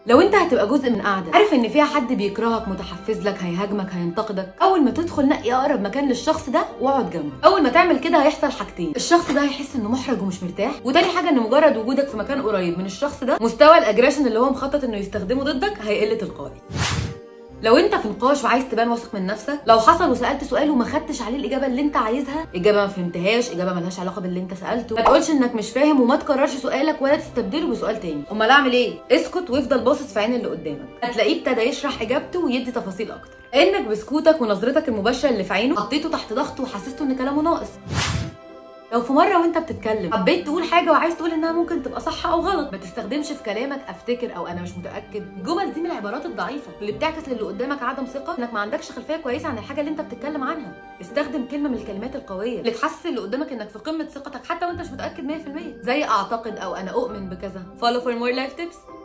لو انت هتبقى جزء من قعدة عارف ان فيها حد بيكرهك، متحفز لك، هيهاجمك، هينتقدك، اول ما تدخل نقي اقرب مكان للشخص ده واقعد جنبه. اول ما تعمل كده هيحصل حاجتين، الشخص ده هيحس انه محرج ومش مرتاح، وتاني حاجة ان مجرد وجودك في مكان قريب من الشخص ده مستوى ال aggression اللي هو مخطط انه يستخدمه ضدك هيقل تلقائي. لو انت في نقاش وعايز تبان واثق من نفسك، لو حصل وسالت سؤال وما خدتش عليه الاجابة اللي انت عايزها، اجابه ما فهمتهاش، اجابه مالهاش علاقة باللي انت سالته، ما تقولش انك مش فاهم وما تكررش سؤالك ولا تستبدله بسؤال تاني. امال اعمل ايه؟ اسكت وافضل باصص في عين اللي قدامك، هتلاقيه ابتدى يشرح اجابته ويدي تفاصيل اكتر. انك بسكوتك ونظرتك المباشرة اللي في عينه حطيته تحت ضغط وحسسته ان كلامه ناقص. لو في مرة وانت بتتكلم حبيت تقول حاجة وعايز تقول انها ممكن تبقى صح او غلط، ما تستخدمش في كلامك افتكر او انا مش متاكد. الجمل دي من العبارات الضعيفة اللي بتعكس للي قدامك عدم ثقة انك ما عندكش خلفية كويسة عن الحاجة اللي انت بتتكلم عنها. استخدم كلمة من الكلمات القوية اللي تحسس اللي قدامك انك في قمة ثقتك حتى وانت مش متاكد 100%، زي اعتقد او انا اؤمن بكذا. Follow for more life tips.